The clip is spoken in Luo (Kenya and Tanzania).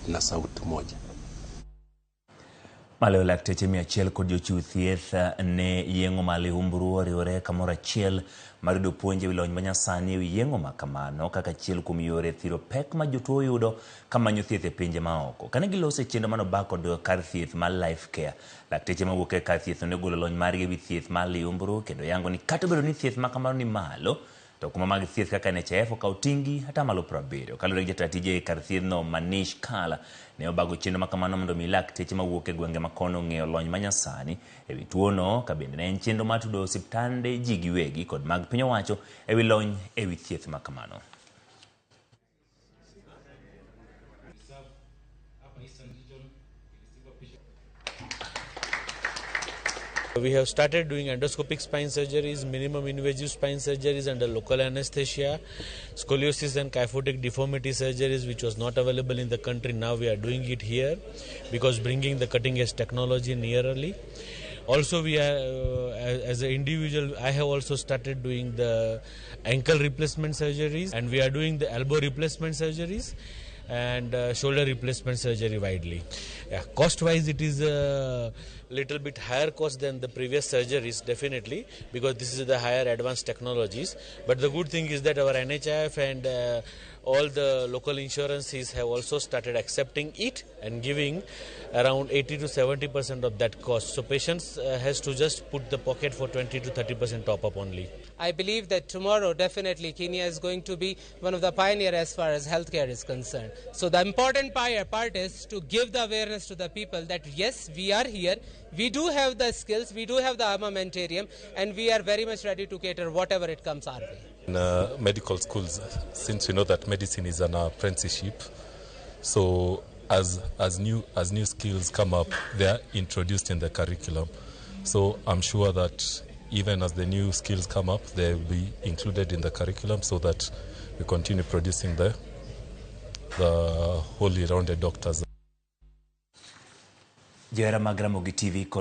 na sauti moja. Maloyo lakteche 100 kod jochiw thieth ne yeng'o mar lihumbru oriwore kamoro achiel mar yudo puonj ewi lony manyasani ewi yeng'o ma kamano kaka achiel kuom yore thiro pek ma jotuo yudo kamanyo thieth e pinje maoko. Kane giloso e chenro manoba kod kar thieth mar Life Care, lakteche mawuok e kar thieth no ne ogolo lony margi ewi thieth mar lihumbru kendo yango ni kata obedo ni thieth ma kamano ni malo, to kuma mag thieth kaka NHIF okawo tinggi 70%. Kaluwore gi jata tije e kar thiethno Manish Kala, ne obago chenro ma kamano mondo mi lakteche mawuok e gwenge ma kono ong'eyo lony manyasani ewi tuono ka bende ne en chenro mar tudo osiptande ji giwegi kod mag piny owacho ewi lony ewi thieth ma kamano. We have started doing endoscopic spine surgeries, minimum invasive spine surgeries under local anesthesia, scoliosis and kyphotic deformity surgeries, which was not available in the country. Now we are doing it here because bringing the cutting edge technology nearly. Also, we are, as an individual, I have also started doing the ankle replacement surgeries, and we are doing the elbow replacement surgeries and shoulder replacement surgery widely. Yeah, cost wise, it is a little bit higher cost than the previous surgeries, definitely, because this is the higher advanced technologies. But the good thing is that our NHIF and all the local insurances have also started accepting it and giving around 80 to 70% of that cost. So patients has to just put the pocket for 20 to 30% top up only. I believe that tomorrow definitely Kenya is going to be one of the pioneer as far as healthcare is concerned. So the important part is to give the awareness to the people that yes, we are here, we do have the skills, we do have the armamentarium, and we are very much ready to cater whatever it comes our way. In medical schools, since we know that medicine is an apprenticeship, so as new skills come up, they are introduced in the curriculum. So I'm sure that even as the new skills come up, they will be included in the curriculum so that we continue producing the wholly rounded doctors. Johera mag Ramogi TV kod